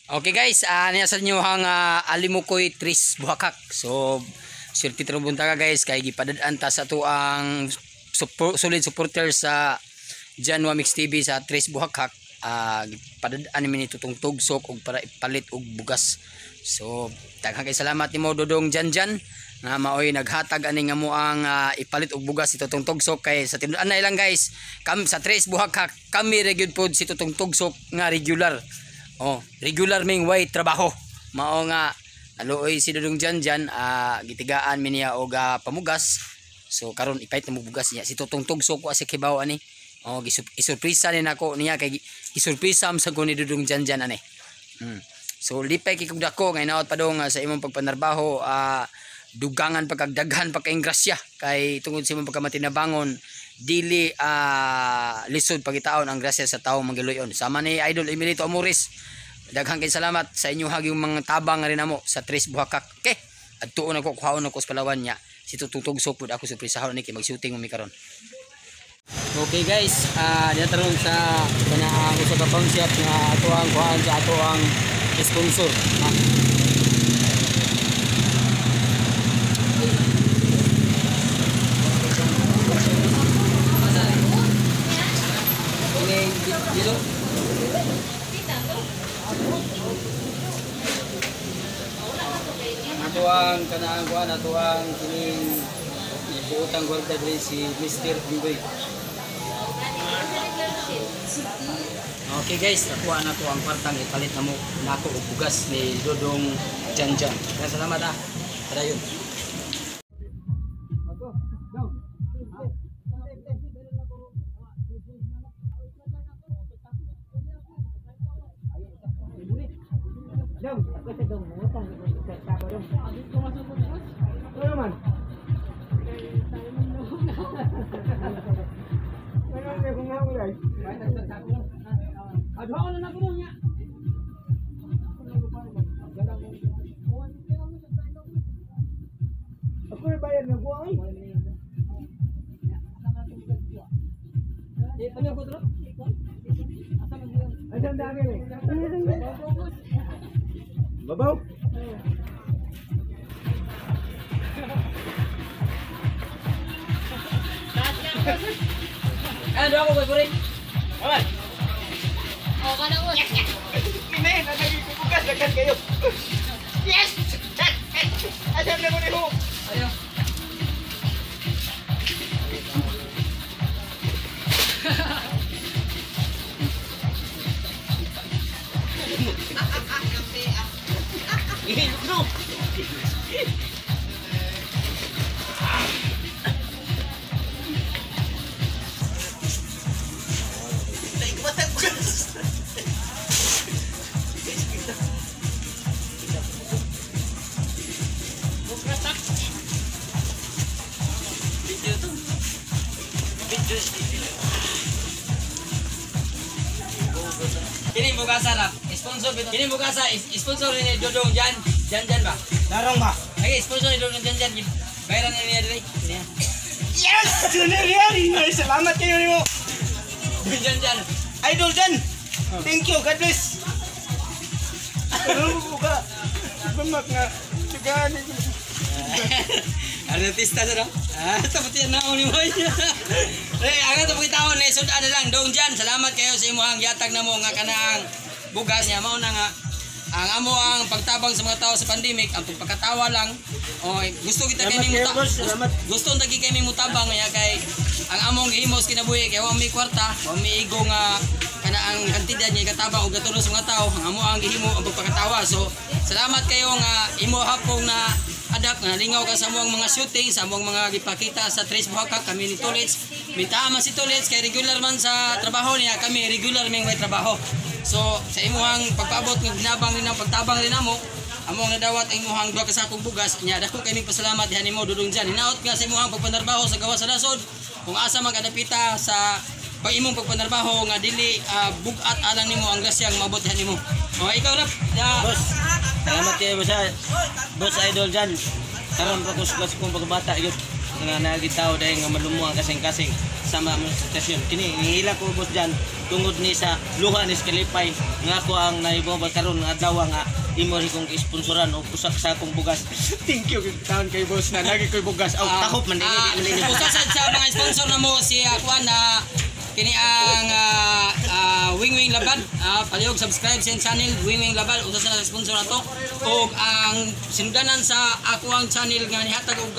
Okay guys, niya sa inyo ang Alimukoy Tris Buhakak. So, swerte tarong buntaga guys kay gipadad-an ta sa ato ang solid supporter sa Janwa Mix TV sa Tris Buhakak. Gipadad-an ni tutong tugsok og para ipalit og bugas. So, daghang kay salamat nimo Dodong Janjan nga maoy naghatag ani nga mo ang ipalit og bugas si Tutong Tugsok kay sa tinud-an na lang guys, kam sa Tres Buhakak kami ra gyud pod si Tutong Tugsok nga regular. Oh, regular ming way trabaho. Mao nga naluoy si Dudong Janjan, gitigaan mi niya og pamugas. So karon ipait na mo bugas niya si Tutong Tugsok wa si kibaw ani. Oh, isurpresa ni nako niya kay isurpresa sa ko ni Dudong Janjan ani. So lipay kay kog dako nga hinaot padong sa imong pagpanarbaho, dugangan pagkagdaghan pagkaing grasya kay tungod sa imong pagkamatinabangon dili lisod pagitaon ang grasya sa tawo manggiluyon. Sama ni Idol Emilito Amores, daghang kay salamat sa inyo hagyong mga tabang nga rin namo sa Tres Buhakak. Okay, adtuon ako, kuhaon ako sa Palawan niya si Tutong Tugsok pud ako surpresahon ni kay mag-shooting mi karon. Okay guys, dito taron sa kanang usa ka pawn shop nga ato ang kuhaan sa ato ang sponsor. Ato ang kanang kuhaan, ato ang kining ibuotang gwarda diri si Mr. Bingoy. Okay guys, nakuha na to ang kwartang ipalit na mo nako og bugas ni Dodong Janjan. Kaya salamat ah. Padayon. Dong, ako sa dong, mutang sa tabo dong. Ano naman? Ano naman kung nga ulay? Adhaon na nako niya. Ako na bayad na buwan ay. Eh, pamilya ko to. Asan dami eh? Babaw? Ano ako boy pare? Aman! Mine, nagigikugas, daghan kayo. Yes! Asan na mo ni Ho? Ayo. Video to. Video. Kini bugasa ra. Sponsor bito. Kini bugasa sponsor ni Dodong Jan. Jan Jan ba? Darong ba? Okay, sponsor ni Dodong Jan Jan. Bayaran na niya diri. Niya. Yes! Junior yan! Ay, salamat kayo nimo. Jan Jan. Idol Jan! Thank you, God bless! Ano mo ka? Bumak nga. Sugaan. Artista sa no? Tapos yan na ni mo. Eh, ang ato pagitaon ni sud-an na lang Dong Jan. Salamat kayo sa imong yatag namo nga kanang bugas niya mao na nga ang amo ang pagtabang sa mga tao sa pandemic, ang pagpakatawa lang. O gusto kita kay Salamat kayo, boss. Salamat. Gusto tagi kay mutabang niya kay ang among gihimos kinabuhi kay wa may kwarta, wa may igo nga kana ang kantidad niya ikatabang og gatulong sa mga tao, ang amo ang gihimo ang pagpakatawa. So salamat kayo nga imo hapong na adapt nga nalingaw ka sa among mga shooting, sa among mga gipakita sa Tres Buhakak kami ni Tulits. Minta man si Tulits kay regular man sa trabaho niya, kami regular ming may trabaho. So sa imuhang pagpaabot nga ginabang rin ang pagtabang rin namo, among nadawat ang imuhang duha ka sakong bugas nya dako kay mig pasalamat diha nimo Dudong Jan. Hinaot nga sa imuhang pagpanarbaho sa gawas sa nasod kung asa man kadapita sa pag imong pagpanarbaho nga dili bug-at alang nimo ang grasyang maabot diha nimo. O ikaw rap, Boss, salamat kayo boss. Boss Idol Jan. Karon pa ko sa kong pagbata yun. Nga naagi tao dahil nga malumuang kasing-kasing. sa mga sitwasyon. Kini hila ko boss Jan tungod ni sa luha ni Kalipay nga ako ang naibobal karon nga adlaw nga imo rin kong sponsoran og usa ka sakong bugas. Thank you taon kay boss na lagi ko'y bugas. Aw, takop man dili man dili. Usa sad sa mga sponsor namo si kuan na kini ang Wing Wing Labad. Palihog subscribe sa channel Wing Wing Labad, usa sa sponsor nato. Og ang sinugdanan sa ako ang channel nga nihatag og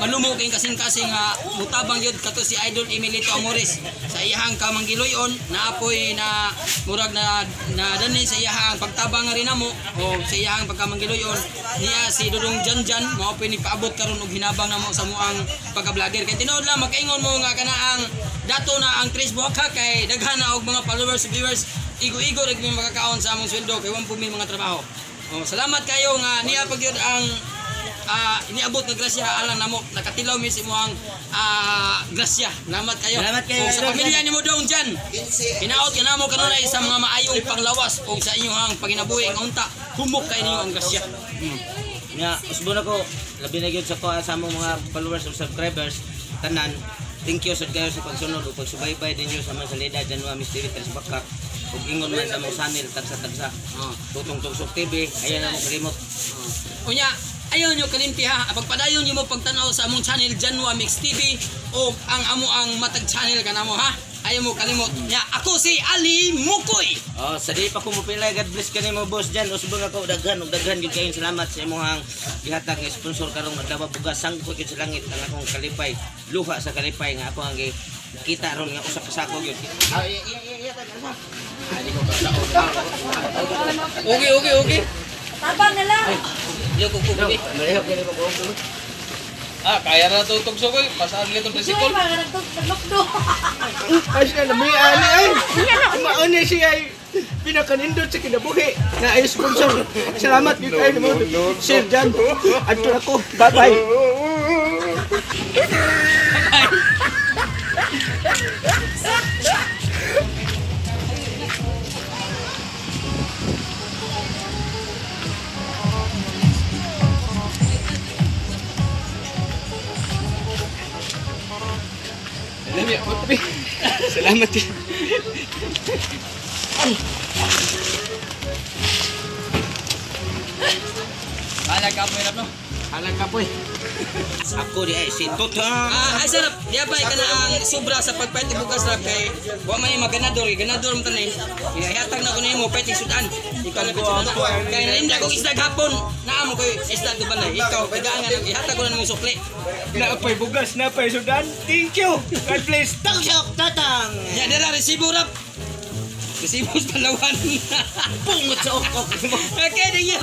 malumo kay kasing-kasing nga mutabang gyud kato si Idol Emilito Amores sa iyahang kamanggiloyon naapoy na murag na na dani sa iyahang pagtabang nga rin namo o sa iyahang pagkamanggiloyon niya si Dudong Janjan mao poy nagpaabot karon og hinabang namo sa muang pagka-vlogger kay tinuod lang makaingon mo nga kana ang dato na ang Tres Buhaka kay daghan na og mga followers viewers igo-igo ra gyud mi makakaon sa among sweldo kay wa po mi mga trabaho. Oh, salamat kayo nga niya pag gyud ang iniabot nga grasya alang namo nakatilaw mi sa imong grasya. Salamat kayo. Salamat kayo, O, sa Idol. pamilya nimo dong dyan. Hinaot ka namo kanunay sa mga maayong panglawas o sa inyong panginabuhi nga unta humok kay ninyo ang grasya. Nga usbon ako labi na gyud sa ko sa among mga followers ug subscribers tanan. Thank you sad kayo sa pagsunod ug pagsubaybay ninyo sa mga salida Janwa Mystery Tres Bakak ug ingon man sa among channel tagsa-tagsa. Oh. Tutong Tugsok TV, ayan ang kalimot. Unya, ayaw nyo kalimti ha. Pagpadayon nyo mo pagtanaw sa among channel Janwa Mix TV o ang amo ang matag channel kanamo ha. Ayaw mo kalimot. Nya, ako si Ali Mukoy. Oh, sa di pa ko mupilay, God bless kanimo boss Jan. Usbon ako daghan ug daghan gyud kayong salamat sa imong gihatag nga sponsor karong adlaw bugas sangko gyud sa langit ang akong kalipay. Luha sa kalipay nga ako ang kita ron nga usa ka sako gyud. Ah, iya iya iya iya. Okay, okay, okay. Tabang na lang. Yo ko ko. Malihok gyud mo ko. Ah, kaya na ito itong sukoy. Pasaan nito Joy, tricycle. mga nagtukdo. Ay, siya na may ani ay. Mauni siya ay pinakanindot sa kinabuhi na ay sponsor. Salamat gyud kayo nimo. Sir Jan. Adto ako. Bye-bye. Salamat. Bahala ka po no. Alang kapoy. Ako di ay si Tutong. Ah, ay sarap. Di ba kana ang sobra sa pagpait bugas rap kay wa man yung maganador, ganador man tanin. Ihatag na ko nimo pwede sudan. Ikaw na pwede sudan. Kay nalinda kog isda gapon. Naa mo koy isda do balay. Ikaw tagaan nga ihatag ko na nimo sukli. Naapay bugas, naapay sudan. Thank you. God bless. Tugsok Tatang. Ya dira resibo rap. Resibo sa Palawan. Pungot sa okok. Okay, thank you.